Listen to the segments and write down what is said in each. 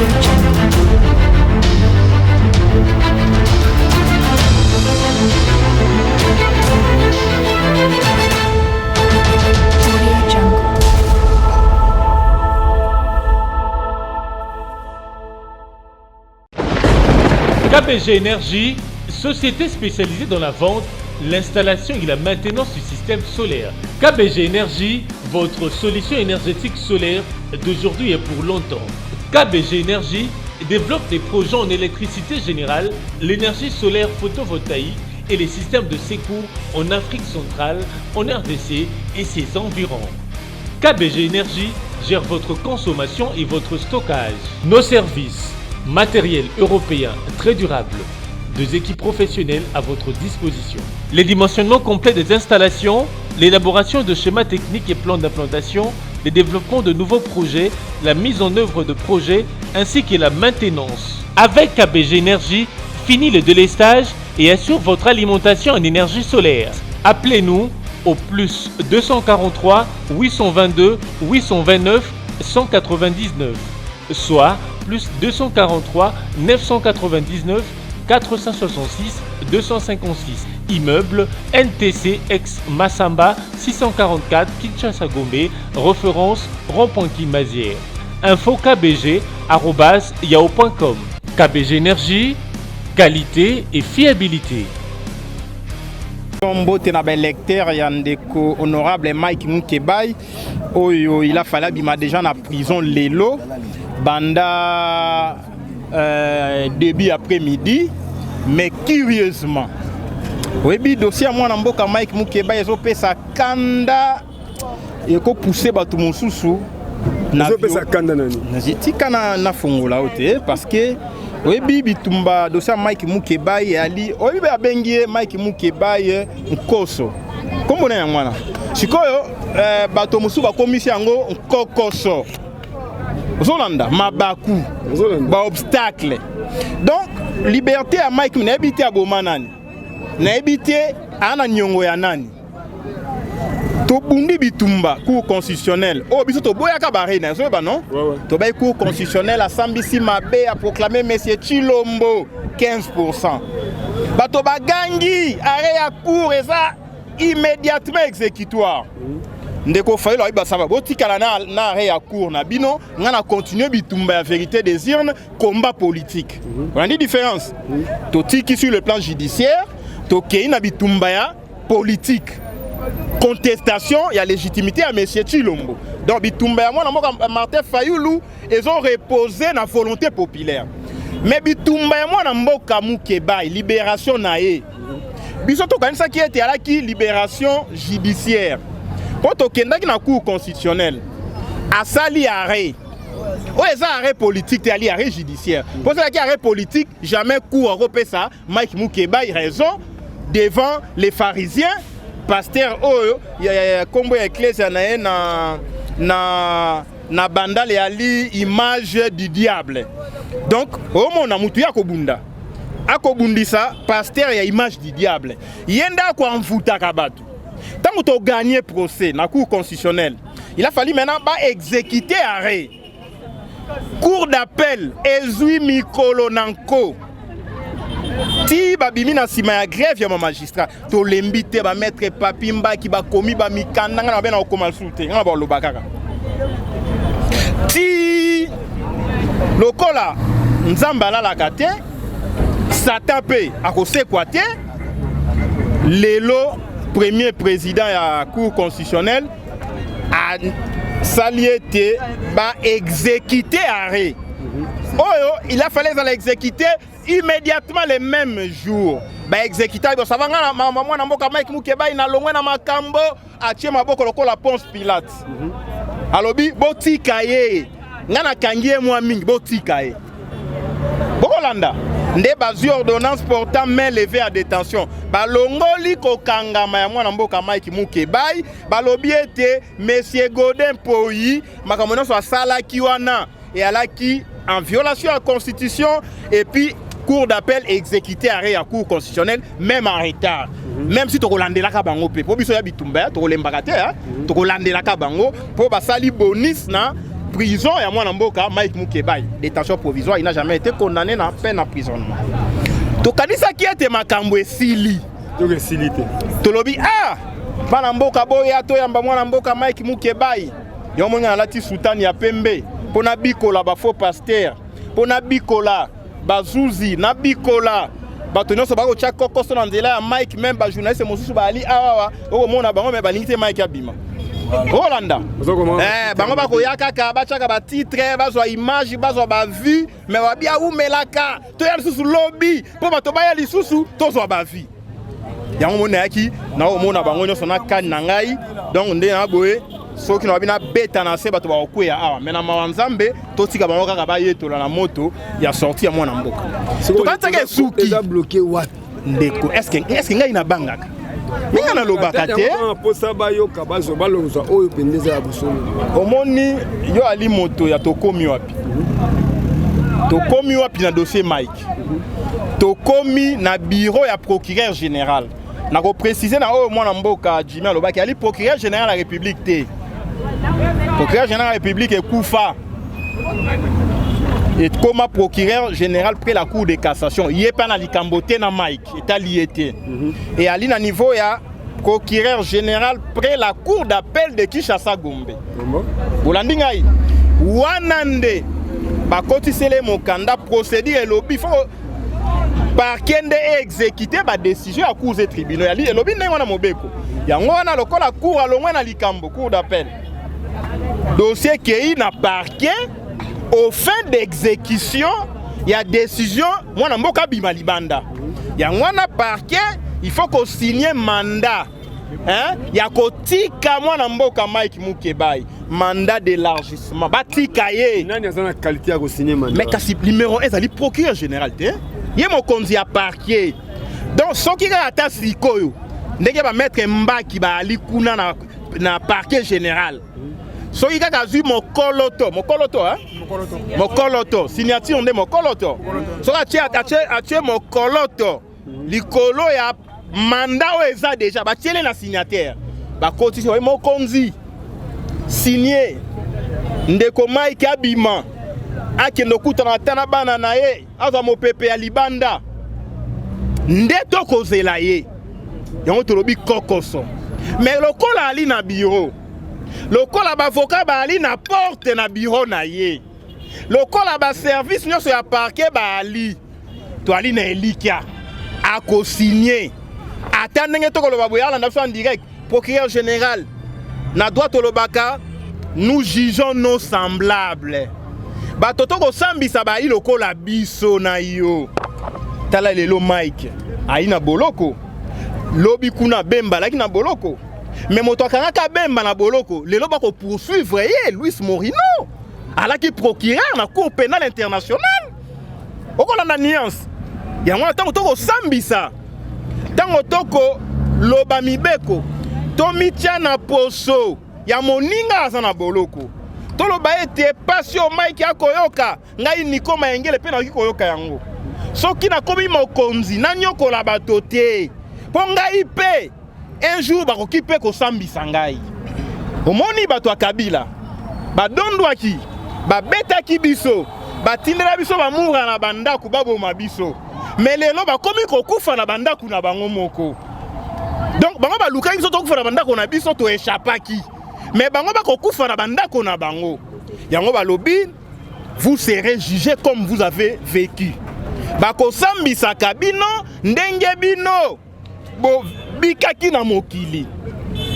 Audio Jungle. Audio Jungle. KBG Énergie, société spécialisée dans la vente, l'installation et la maintenance du système solaire. KBG Énergie, votre solution énergétique solaire d'aujourd'hui et pour longtemps. KBG Énergie développe des projets en électricité générale, l'énergie solaire photovoltaïque et les systèmes de secours en Afrique centrale, en RDC et ses environs. KBG Énergie gère votre consommation et votre stockage. Nos services, matériel européen très durable, deux équipes professionnelles à votre disposition. Les dimensionnements complets des installations, l'élaboration de schémas techniques et plans d'implantation, le développement de nouveaux projets, la mise en œuvre de projets ainsi que la maintenance. Avec KBG Énergie, fini le délestage et assure votre alimentation en énergie solaire. Appelez-nous au plus 243 822 829 199, soit plus 243 999 466 256. Immeuble NTC ex Massamba 644 Kinshasa Gombe, référence rond-point Mazière. Info KBG yahoo.com. KBG Énergie, qualité et fiabilité. Mbote na baélecteur ya ndeko honorable Mike Mukebai oyo il a fallu abima déjà na prison lelo banda début après-midi. Mais curieusement, oyebi, dossier ya mwana mboka Mike Mukebai ezopesa kanda, ekopousse bato mosusu. Ezopesa kanda nani? Tika nafongola o te, parce que oyebi, bitumba dossier ya Mike Mukebai eyali, oyebi, abengi ye Mike Mukebai nkoso, nkombo na yango wana. Sikoyo bato mosusu bakomisi yango nkokoso. Ozolanda mabaku, baobstacle. Donc liberté ya Mike, nayebi te aboma nani, nayebi te aa na niongo ya nani. Tobundi bitumba cour constitutionnelle oyo biso toboyaka bare na ozoyeba non? Tobai cour constitutionnelle asambisi mabe, aproclame monsieur Tshilombo 15. Bato bagangi, arrêt ya cour eza immédiatement exécutoire. Ndeko Fayulu ayebi basaba, botikala na arrêt ya cour na bino, nga na continue bitumba ya vérité des urnes, combat politique. Olandi différence? Totiki sur le plan judiciaire, tokei na bitumba ya politique, contestation ya légitimité ya monsieur Tshilombo. Donc bitumba ya mwana mboka Martin Fayulu ezorepose na volonté populaire, mais bitumba ya mwana mboka Mukebai, libération na ye, biso tokanisaki ete alaki libération judiciaire, mpo tokendaki na cour constitutionnelle, asali arrêt oyo eza arrêt politique te, ali arrêt judiciaire. Mpo ezalaki arrêt politique, jamais cour akopesa Mike Mukebai raison devant les pharisiens, pasteur oyo nkombo ya ecclesia na ye na bandale yali Image du Diable. Donc omona mutu ya kobunda, akobundisa pasteur ya Image du Diable, ye nde akoamvutaka bato. Ntango toganye procès na cour constitutionnelle, il a fallu maintenant baexécuter arrêt. Cour d'appel ezwi mikolo na nko ti babimi na nsima ya grève ya bamagistrat. Tolembi te, bamaître Papi Mbaki bakomi bamikanda, ngai na babe na kokoma lisusu te, ngai na baloba kaka ti lokola Nzambe alalaka te, Satan mpe akosekwa te. Lelo premier président ya cour constitutionnelle asali ete baexécute arrêt oyo il a fallu ezala exécuté immédiatement le même jour. Baexécuta bosava nga na mwana mboka Mike Mukebai na longwe na makambo, atie maboko lokola Ponce Pilate, alobi botika ye, nga nakangi ye mwa mingi, botika ye. Bokolanda nde bazwi ordonnance portant main levée à détention, balongoli kokangama ya mwana mboka Mike Mukebai. Balobi ete monsieur Godin Poi, makambo nyonso asalaki wana eyalaki en violation ya constitution. Et puis cour d'appel exécuté arrêt ya cour constitutionnelle, même en retard, même si tokolandelaka bango mpe, mpo biso ya bitumba ya tokolembaka te, tokolandelaka bango mpo basali bonus na prison ya mwana mboka Mike Mukebayi, détention provisoire, il n'a jamais été condamné na peine d'emprisonnement. Tokanisaki ete makambo esili. Toke esili te. Tolobi ah, bana mboka boya toyamba mwana mboka Mike Mukebayi. Yo moni alati soutane ya pembe mpo na bikola ba faux pasteur, mpo na bikola bazuzi, na bikola bato nyonso bakotya kokoso na nzela ya Mike. Même bajournaliste mosusu baali awawa, okomona bango me balingi te Mike abima. Olanda bango bakoya kaka batiaka batitre, bazwa image, bazwa bavue, me babi awumelaka, toya lisusu lobi mpo bato baya lisusu tozwa bavue. Yango moni nayaki naomona bango nyonso na kani na ngai. Donc nde na boye, soki na babi nabeta na se, bato bakokweya awa. Me na mawa Nzambe, totika bango kaka bayetola na moto ya sortie ya mwana mboka. Tokanisaka esuki. Eza bloqué wapi? Ndeko, est-ce ngai nabangaka minga? Nalobaka te. Mposa bayoka, bazwa, balongozwa oyo mpenza eza ya bosolo. Omoni yo ali moto ya tokomi wapi? Tokomi wapi na dossier Mike? Tokomi na bureau ya procureur général. Nakoprécise na oyo mwana mboka Jimmy alobaki, ali procureur général ya République te. Procureur général ya République ekufa, ekoma procureur général près la Cour de cassation. Ye mpe na likambo te na Mike, etali ye te. E ali na niveau ya procureur général près la Cour d'appel de Kinshasa Gombe. Bolandi ngai wana nde bakotisele mokanda. Procédure elobi faut parquet nde exécute badécision ya cours et tribunaux. Yali elobi ndenge wana mobeko yango wana. Lokola cour alongwe na likambo, cour d'appel, dossier kei na parquet au fin d'exécution ya décision, mwana mboka abima libanda. Yango wana parquet il faut kosigne mandat, hein, ya kotika mwana mboka Mike Mukebayi, mandat d'élargissement, batika ye. Nani aza na qualité ya kosigne mandat? Mais kasi numéro 1 ezali procureur général te, ye mokonzi ya parquet. Donc soki kaka ata sikoyo ndenge bamaître Mbaki baali kuna na parquet général, soki kaka azwi mokoloto, mokoloto, hein? Mokoloto, signature nde mokoloto. Soki atie mokoloto likolo ya mandat oyo eza déjà batiele na signataire, bakotisi oyo mokonzi signe, ndeko Mike abima, akende okutana ata na bana na ye, azwa mopepe ya libanda. Nde tokozela ye. Yango tolobi kokoso. Mais lokola ali na bureau, lokola bavoka baali na porte na bureau na ye, lokola baservice nyonso ya parquet baali, toali na elikya akosigne. Ata ndenge tokoloba boye, alanda biso en direct. Procureur général, na droit tolobaka nous jugeons nos semblables. Bato tokosambisa bayi lokola biso na yo. Tala lelo Mike ayi na boloko, lobi kuna Bemba alaki na boloko. Me moto akangaka Bemba na boloko, lelo bakopoursuivre ye, Luis Morino, alaki procureur na Cour pénale internationale. Okolanda nuance yango wana. Ntango tokosambisa, ntango tokoloba mibeko, tomitya na poso ya moninga aza na boloko. Toloba ete pasi oyo Mike akoyoka, ngai Niko Mayengele mpe nakoki koyoka yango. Soki nakomi mokonzi, nanyokola bato te, mpo ngai mpe un jour bakoki mpe kosambisa ngai. Omoni bato ya Kabila badondwaki, babetaki biso, batindela biso bamura na bandako baboma biso, me lelo bakomi kokufa na bandako na bango moko. Donc bango balukaki biso tokufa na bandako na biso, toéchappaki, me bango bakokufa na bandako na bango. Yango balobi vous serez jugé comme vous avez vécu. Bakosambisaka bino ndenge bino bobikaki na mokili.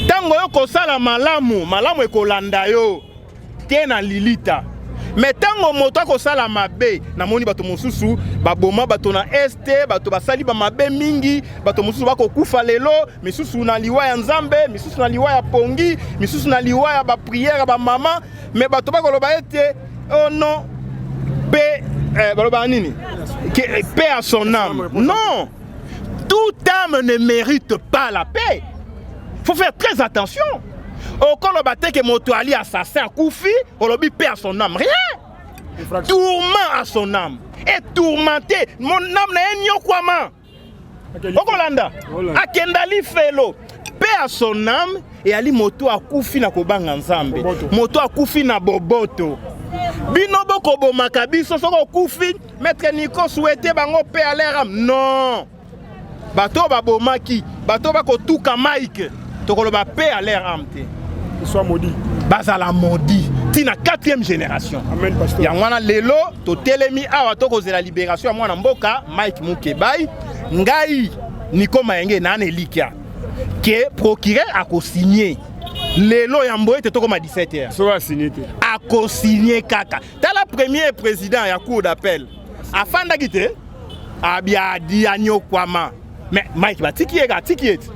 Ntango yo kosala malamu, malamu ekolanda yo te na lilita. Me ntango moto akosala mabe, namoni bato mosusu baboma bato na Est, bato basali bamabe mingi, bato mosusu bakokufa lelo, misusu na liwa ya Nzambe, misusu na liwa ya pongi, misusu na liwa ya baprière ya bamama. Me bato bakoloba ete oh non, paix, balobaka nini? Paix à son âme. Non, toute âme ne mérite pas la paix. Faut faire très attention. Okoloba te ke moto ali assassin akufi, olobi paix à son âme. Rien, tourment à son âme et tourmenté mon âme na ye nyokwama. Okolanda, akenda lifelo. Paix à son âme eyali moto akufi na kobanga Nzambe, moto akufi na boboto. Bino bokobomaka biso soki okufi, maître Nico souhaite bango paix à leur âme. Non, bato oyo babomaki, bato oyo bakotuka Mike, tokoloba paix à leur âme te. Soit maudit. Bazala maudit ntina 4e génération. Amen, pasteur. Yango wana lelo totelemi awa, tokozela libération ya mwana mboka Mike Mukebai. Ngai Nico Mayenge naa na elikya ke procureur akosigne lelo yambo ete tokoma 17 heures. Soki asigne te? Akosigne kaka. Tala, premier président ya cour d'appel afandaki te, abiadi anyokwama, mais Mike batiki ye kaka, atiki ye te.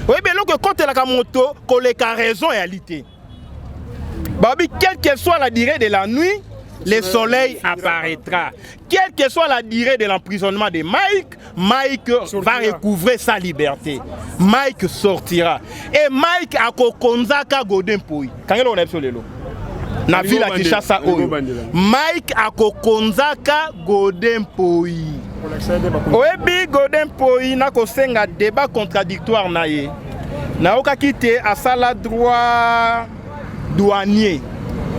Oyebi eloko ekotelaka moto koleka raison eyali te. Babi, quelle que soit la durée de la nuit, le soleil apparaîtra. Quelle que soit la durée de l'emprisonnement de Mike, Mike sortira. Va recouvrer sa liberté. Mike sortira et Mike akokonzaka Godin Poi. Kangelo na biso lelo na ville ya Kinshasa oyo, Mike akokonzaka Godin Poi. Oyebi Godin Poi, nakosenga débat contradictoire na ye. Nayokaki te asala droit douanier,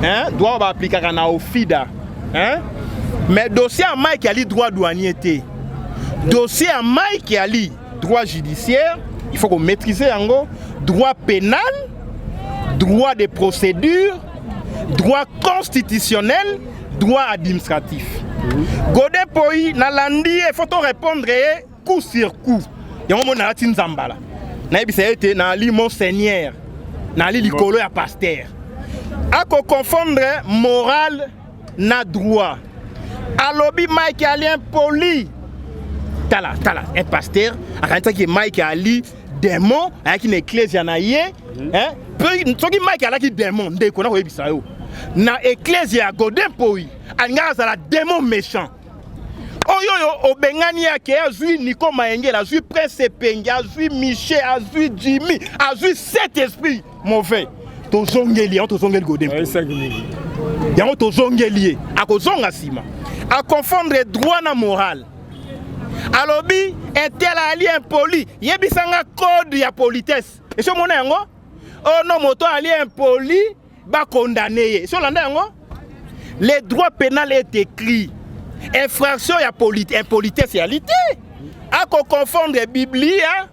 hein? Droit oyo baaplikaka na OFIDA, hein? Mais dossier ya Mike ali droit douanier te. Dossier ya Mike ali droit judiciaire, il faut komaîtriser yango, droit pénal, droit de procédure, droit constitutionnel, droit administratif. Godin Poi, nalandi ye, faut to répondre ye coup sur coup. Yango mona nalati nzambala, nayebisa ye ete nali monseigneur, nali likolo ya pasteur. Akoconfondre morale na droit. Alobi Mike ali impoli. Tala tala, un pasteur akanisaki Mike ali démon, ayaki na ecclesia na ye, hein? Mpe soki Mike alaki démon, ndeko, nakoyebisa yo, na ecclesia ya Godin Poi alingaka azala démon méchant oyo oyo obengani yake. Azwi Nico Mayengele, azwi Prince Epenge, azwi Michel, azwi Jimmy, azwi sept esprit mauvais. Tozongeli yango, tozongeli Godin Poi yango, tozongeli ye, akozonga nsima. Aconfondre droit na morale. Alobi un tel ali impoli. Yebisanga code ya politesse esi omona yango? Oh non, moto ali impoli, bakondane ye. Esi olanda yango? Le droit pénal est écrit, infraction ya impolitesse yali te. Akoconfondre biblia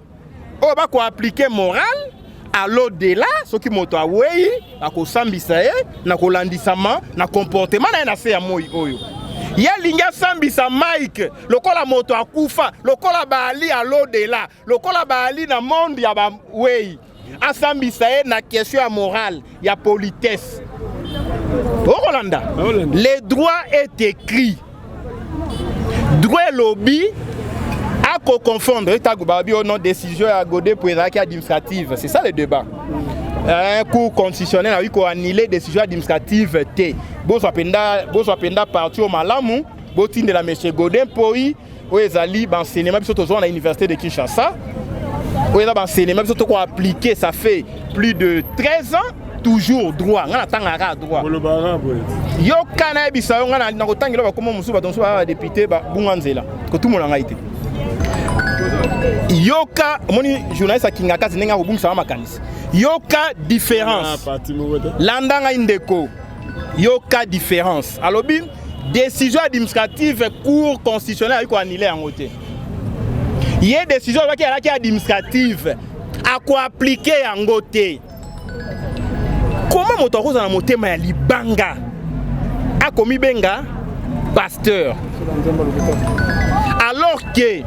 oyo bakoaplike morale à l'au-delà. Soki moto awei, akosambisa ye na kolandisama na comportement na ye na se ya moi oyo. Ye alingi asambisa Mike lokola moto akufa, lokola baali à l'au-delà, lokola baali na monde ya bawei. Asambisa ye na question ya morale, ya politesse. Okolanda, le droit est écrit, droit elobi. Akoconfondre ntango babi oh non, décision ya Godé po ezalaki administrative. C'est ça le débat. Un cour constitutionnel akoki koannuler décision administrative te. Bozwa mpenza parti oyo malamu, botindela monsieur Godin Poi. Oyo ezali baenseignement biso tozwa na université de Kinshasa. Oyo eza baenseignement biso tokoappliquer, ça fait plus de 13 ans, toujours droit. Ngai natangaka droit. Yoka, nayebisa yo, ngai nakotangela bakoma mosusu, bato mosusu baa badéputé, babunga nzela, kotumola ngai te. Yoka, omoni journaliste akinga kasi ndenge akobungisaka makanisi. Yoka différence, landa ngai ndeko, yoka différence. Alobi décision administrative, cour constitutionnelle ayi koannuler yango te. Ye décision alobaki alaki administrative, akoaplike yango te. Koma moto akozala na motema ya libanga, akomibenga pasteur, alors que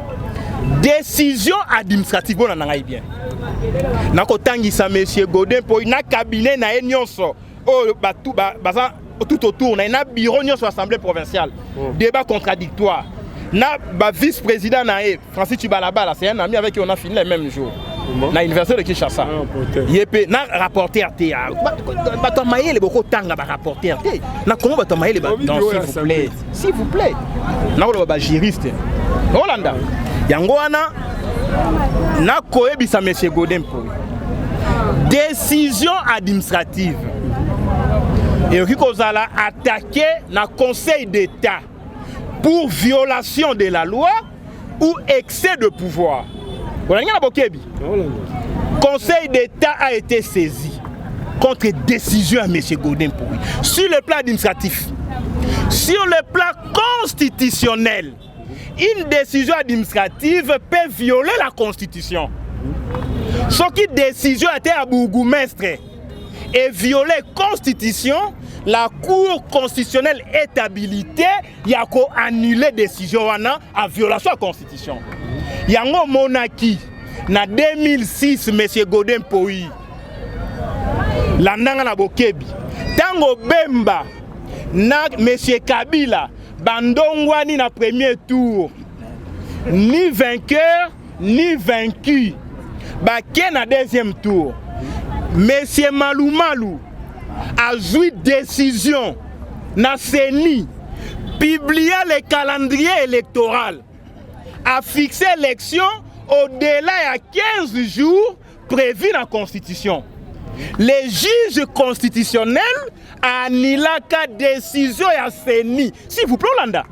décision administrative, bona na ngai bien, nakotangisa monsieur Godin Poi na cabinet na ye nyonso oyo batu baza tout autour na ye, na bureau nyonso assemblée provinciale, débat contradictoire na ba vice président na ye Francis Chibalabala. C'est un ami avec qui on a fini le même jour na université de Kinshasa. Ye mpe na rapporteur te. Bato ya mayele bokotanga barapporteur te na Kongo, bato ya mayele. Non, s'il vous plaît, s'il vous plaît, nakoloba bajuriste olanda yango wana. Nakoyebisa monsieur Godin Mpoi, décision administrative ekoki kozala attaqué na Conseil d'État pour violation de la loi ou excès de pouvoir. Olangi na bokebi, Conseil d'État a été saisi contre décision ya monsieur Godin Mpoi sur le plan administratif. Sur le plan constitutionnel, une décision administrative peut violer la constitution. Soki décision ate ya bourgmestre et violer constitution, la cour constitutionnelle est habilitée ya ko annuler décision wana en violation ya constitution. Yango omonaki na 2006, monsieur Godin Mpoyi, landanga na bokebi, ntango Bemba na monsieur Kabila bandongwani na premier tour, ni vainqueur ni vaincu, bake na deuxième tour, monsieur Malumalu azwi décision na CENI, publia le calendrier électoral, a fixé élection au-delà ya 15 jours prévu na constitution. Les juges constitutionnels annulaka décision ya CENI. S'il vous plaît, olanda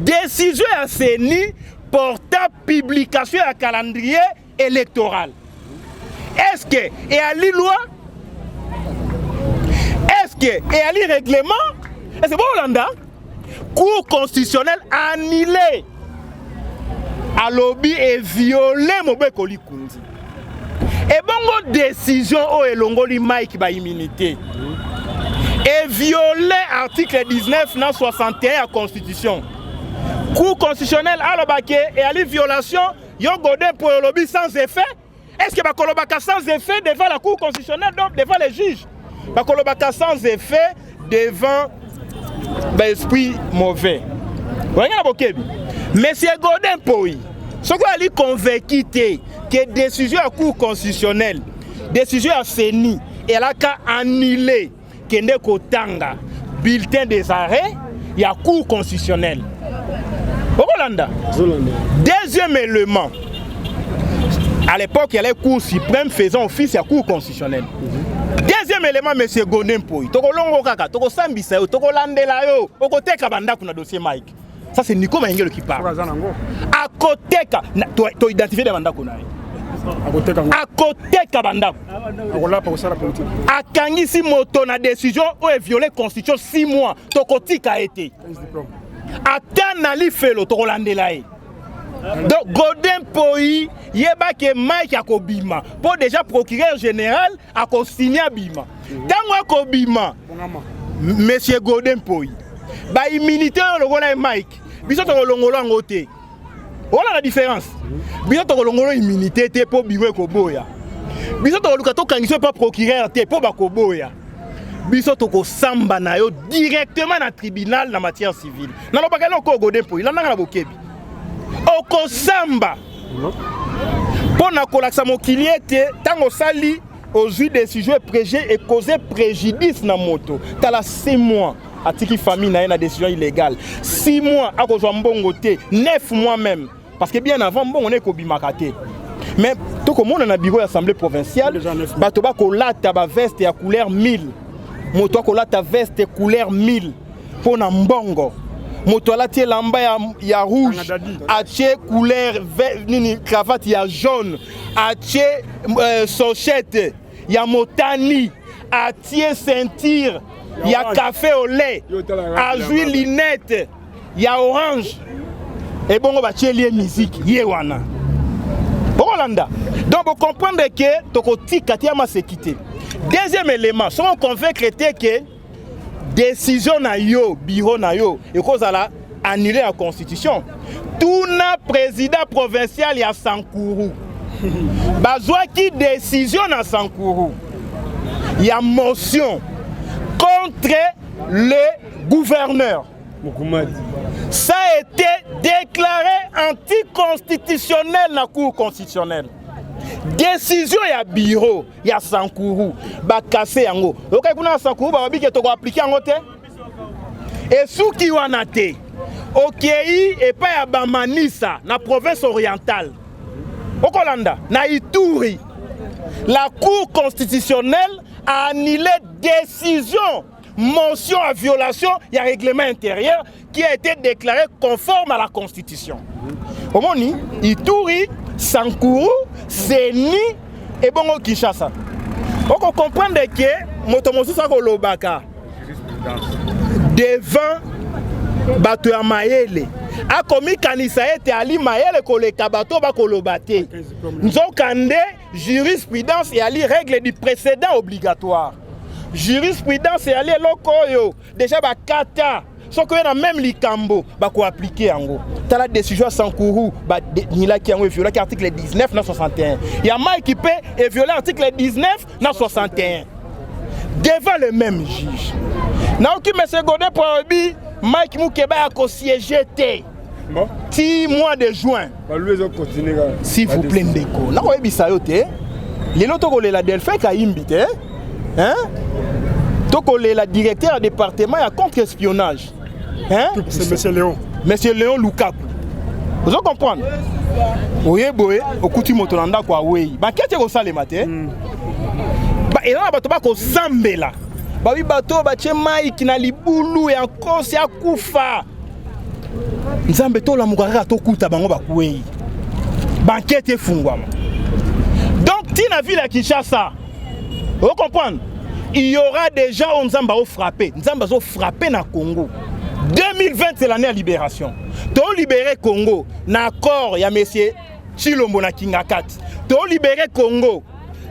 décision ya CENI portant publication ya calendrier électoral. Est-ce que eyali loi? Est-ce que eyali règlement? Est-ce que bolanda? Cour constitutionnelle annulé, alobi eviole mobeko likundi. Ebongo décision oyo elongoli Mike baimmunité eviole article 19 na 61 ya constitution. Cour constitutionnelle alobaki eyali violation. Yo Godin po olobi sans effet. Est ce que bakolobaka sans effet devant la cour constitutionnelle, donc devant les juges? Bakolobaka sans effet devant baesprit mauvais. Oyangi na bokebi, monsieur Godin Poi, soki ali convaincu te ke décision ya cour constitutionnelle, décision ya CENI elaka annulé, kende kotanga bulletin des arrêts ya cour constitutionnelle, okolanda. Deuxième élément, à l'époque il y avait cour suprême faisant office ya cour constitutionnelle. Deuxième élément, monsieur Godin Mpoi, tokolongo kaka, tokosambisa yo, tokolandela yo, okoteka bandako na dossier Mike. Ça, c'est Nico Mayengelo qui parle. Akoteka, toidentifie de bandako na ye. Akoteka bandako, akangisi moto na décision oyo eviole constitution 6 mois, tokotika ye te. Ata na lifelo, tokolandela ye. Donc Godin Poi, yebake Mike akobima mpo déjà procureur général akosigne abima. Ntango akobima, monsieur Godin Poi, baimmunité oyo lokola ye Mike, biso tokolongola yango te. Wana la différence. Biso tokolongola immunité te mpo biro ekoboya. Biso tokoluka tokangisa mpa procureur te mpo bakoboya. Biso tokosamba na yo directement na tribunal na matière civile. Nalobaka eloko oyo, Godin Mpoi, landanga na bokebi. Okosamba mpo na kolakisa mokili ete ntango osali, ozwi décision ecause préjudice na moto. Tala, 6 mois atiki famille na ye na décision illégale, 6 mois akozwa mbongo te, 9 mois même, parce que bien avant mbongo na ekobimaka te. Mais tokomona na bureau ya assemblée provinciale bato bakolata baveste ya couleur 1000. Moto akolata veste couleur 1000 mpo na mbongo. Moto alati elamba ya rouge, atie couleur nini, cravate ya jaune, atie sochette ya motani, atie ceinture ya café au lait, azwi lunette ya orange, ebongo batieli ye musique ye wana, okolanda. Donc bocomprendre ke tokotika te ya maseki te. Deuxième élément, soki oconvaincre te ke décision na yo, bureau na yo ekozala annulé ya constitution, tuna président provincial ya Sankuru. Bazwaki décision na Sankuru ya motion contre le gouverneur. Ça a été déclaré anticonstitutionnel na cour constitutionnelle. Décision ya bureau ya Sankuru, bakase yango. Okai kuna na Sankuru, balobi ke tokoappliquer yango te. Esuki wana te. Okei epai ya Bamanisa na province orientale, okolanda na Ituri, la cour constitutionnelle a annulé décision motion à violation ya règlement intérieur qui a été déclaré conforme à la constitution. Omoni Ituri, Sankuru, CENI, ebongo Kinshasa, okocomprendre ke moto mosusu akolobaka devant. Bato ya mayele akomikanisa ete ali mayele koleka bato bakoloba te. Nzokande jurisprudence eyali règle du précédent obligatoire. Jurisprudence eyali eloko oyo deja bakata, soki oye na même likambo, bakoappliquer yango. Tala décision ya Sankuru, banilaki yango, eviolaki article 19 na 61. Ya Mike mpe eviole article 19 na 61 devant le même juge. Naoki monsieur Godé po alobi Mike Mukeba akosiéger te Bon. ti mois de juin. Balu ezocontinuer kaka. S'il vous plaît, ndeko, nakoyebisa yo te, lelo tokolela Delphin Kayimbi te, hein? Tokolela directeur ya département ya contre espionnage, hein? C'est monsieur Léon. Monsieur Léon Lukaku. Ozo comprendre, oye boye, okuti moto na ndako awei, bankete ekosalema te. Eza na bato bakosambela, babi bato oyo batie Mike na libulu ya nkosi akufa. Nzambe, tolamuka kaka, tokuta bango bakwei, bankete efungwama. Donc ntina ville ya Kinshasa, ocomprendre, il y aura des gens oyo Nzambe aofrappe. Nzambe azofrappe na Congo. 2020, c'est l'année ya libération. Tolibérer Congo na accord ya monsieur Tshilombo na Kingakati. Tolibérer Congo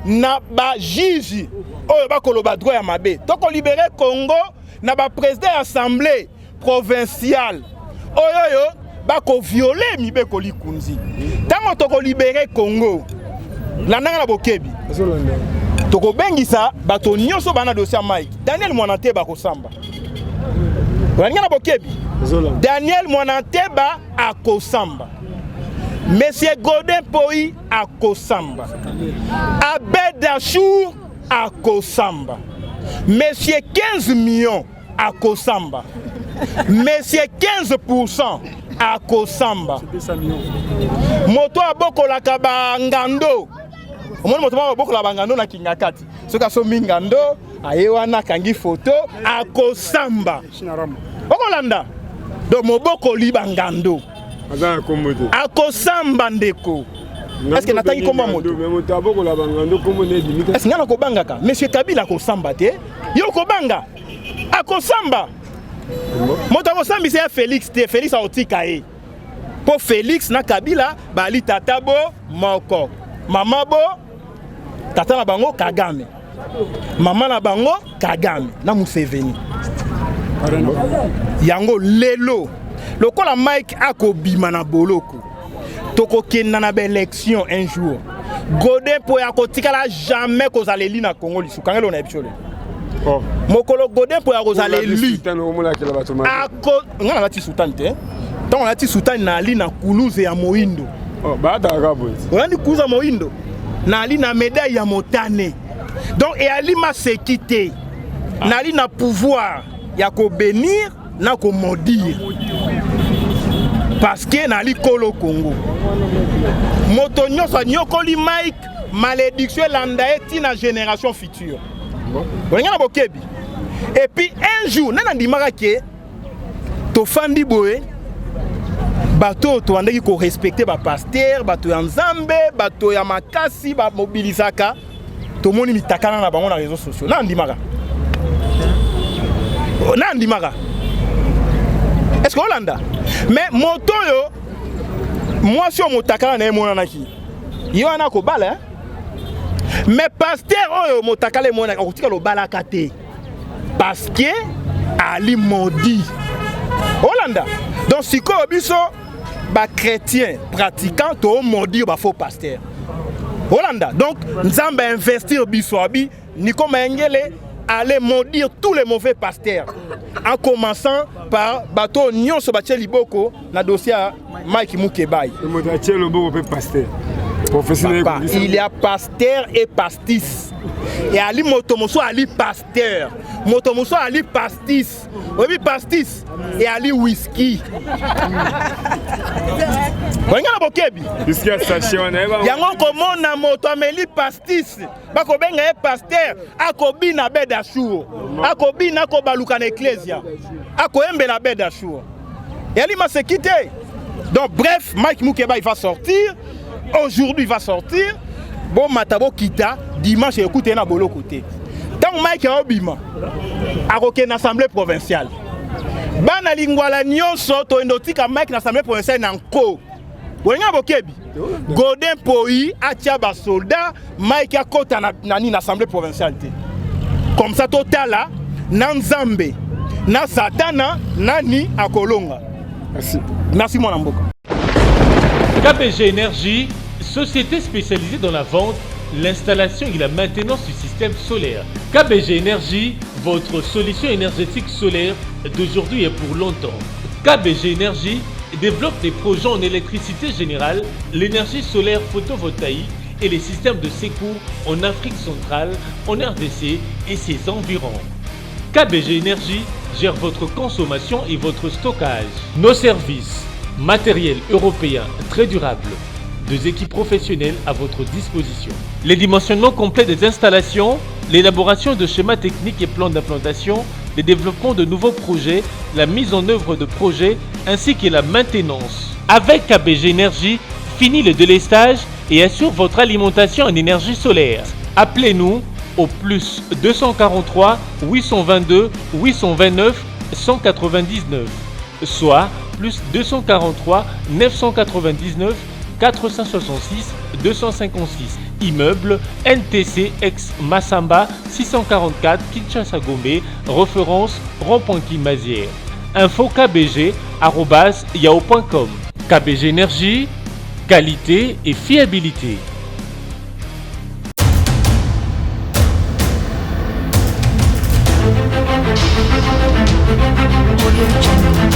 na bajuge oyo bakoloba droit ya mabe. Tokolibérer Congo na baprésident ya assemblée provinciale oyo oyo bakoviole mibeko likunzi. Ntango tokolibérer Congo, landanga na bokebi, Azolanda. tokobengisa bato nyonso bana dossier ya Mike. Daniel Mwananteba akosamba. Olandinga na bokebi? Azolanda. Daniel Mwananteba akosamba, monsieur Godin Poi akosamba, Abed Achour akosamba, monsieur 15 millions akosamba, monsieur 15% akosamba. 200 millions. Moto abokolaka bangando, omoni moto moko abokolaka bangando na Kingakati, soki asombi ngando, aye wana akangi foto, akosamba. Chinarama. Okolanda, donc mobokoli bangando Aza na kombo te. akosamba. Ndeko, est-ce que natangi kombo ya moto? Mais moto abokola bangando, kombo nde ebimi te. Est-ce ngai nakobangaka? Monsieur Kabila akosamba te, yo kobanga, akosamba. Moto akosambisa ya Félix te, Félix akotika ye, mpo Félix na Kabila bali tata bo moko, mama bo tata na bango Kagame, mama na bango Kagame na Museveni. Yango lelo lokola Mike akobima na boloko, tokokenda na baélection un jour. Godin mpo ya kotikala jamais kozala eli na Congo lisusu. Kangelo na biso lelo. Oh. Mokolo Godin mpo ya kozala eli Soutane, omonakela bato mabe. Ako nga nalati soutane te. Ntango nalati soutane, nali na kuluze ya moindo. Oh, baataka kaka boye. Olandi, kuluze ya moindo, nali na médaille ya motane, donc eyali maseki te. Nali na pouvoir ya kobénir na komaudire, parce que nali kolo Congo. Moto nyonso anyokoli Mike, malédiction elanda ye ntina génération future. Olinga na bokebi. Et puis un jour nani andimaka ke tofandi boye, bato oyo tobandaki korespecter, bapasteur, bato ya Nzambe, bato ya makasi, bamobilisaka, tomoni mitakana na bango na réseaux sociaux? Na andimaka, na andimaka? Est ce que olanda? Mais moto oyo, mwasi oyo motakala na ye emonanaki, ye wana akobala, eh? Mais pasteur oyo motakala emonanaki akotika lobalaka te, parce que ali maudit. Olanda, donc sikoyo biso bachrétien pratiquant tomaudire bafaux pasteur. Olanda, donc Nzambe investir biso, abi Nico Mayengele allait maudire tous les mauvais pasteurs, en commençant par bato nyonso batie liboko na dossier ya Mike Mukebai. Moto atie loboko mpe pasteur, prophétie na ye. Papa, il y a pasteur et pastis. Et ali moto mosusu ali pasteur, moto mosusu ali pastis. Oyebi pastis e ali whisky. Olinga na bokebi. Whisky ya sachet wana yeba. Yango komona moto ameli pastis, bakobenga ye pasteur, akobina bed ashour, akobina, akobaluka na eklesia, akoyembela bed ashour, eyali maseki te. Donc bref, Mike Mukeba, il va sortir aujourd'hui, il va sortir. Bomata, bokita, dimanche ekute ye na boloko te. Ntango Mike aobima, akokende assemblée provinciale. Bana Lingwala nyonso toyende otika Mike na assemblée provinciale na nko. Bolinga na bokebi. Godin Poi atia ba soldats, Mike akota na nani na assemblée provinciale te. Comme ça totala na Nzambe na Satana nani akolonga. Merci. Merci mwana mboka. KBG Énergie, société spécialisée dans la vente, l'installation et la maintenance du système solaire. KBG Énergie, votre solution énergétique solaire d'aujourd'hui et pour longtemps. KBG Énergie développe des projets en électricité générale, l'énergie solaire photovoltaïque et les systèmes de secours en Afrique centrale, en RDC et ses environs. KBG Énergie gère votre consommation et votre stockage. Nos services, matériel européen très durable, deux équipes professionnelles à votre disposition. Les dimensionnements complets des installations, l'élaboration de schémas techniques et plans d'implantation, le développement de nouveaux projets, la mise en œuvre de projets ainsi que la maintenance. Avec KBG Énergie, fini le délestage et assure votre alimentation en énergie solaire. Appelez-nous au plus 243 822 829 199, soit plus 243 999 466 256. Immeuble NTC ex Massamba 644 Kinshasa Gombe, référence rond-point Kimazière. Info KBG yahoo.com. KBG Énergie, qualité et fiabilité. Audio Jungle.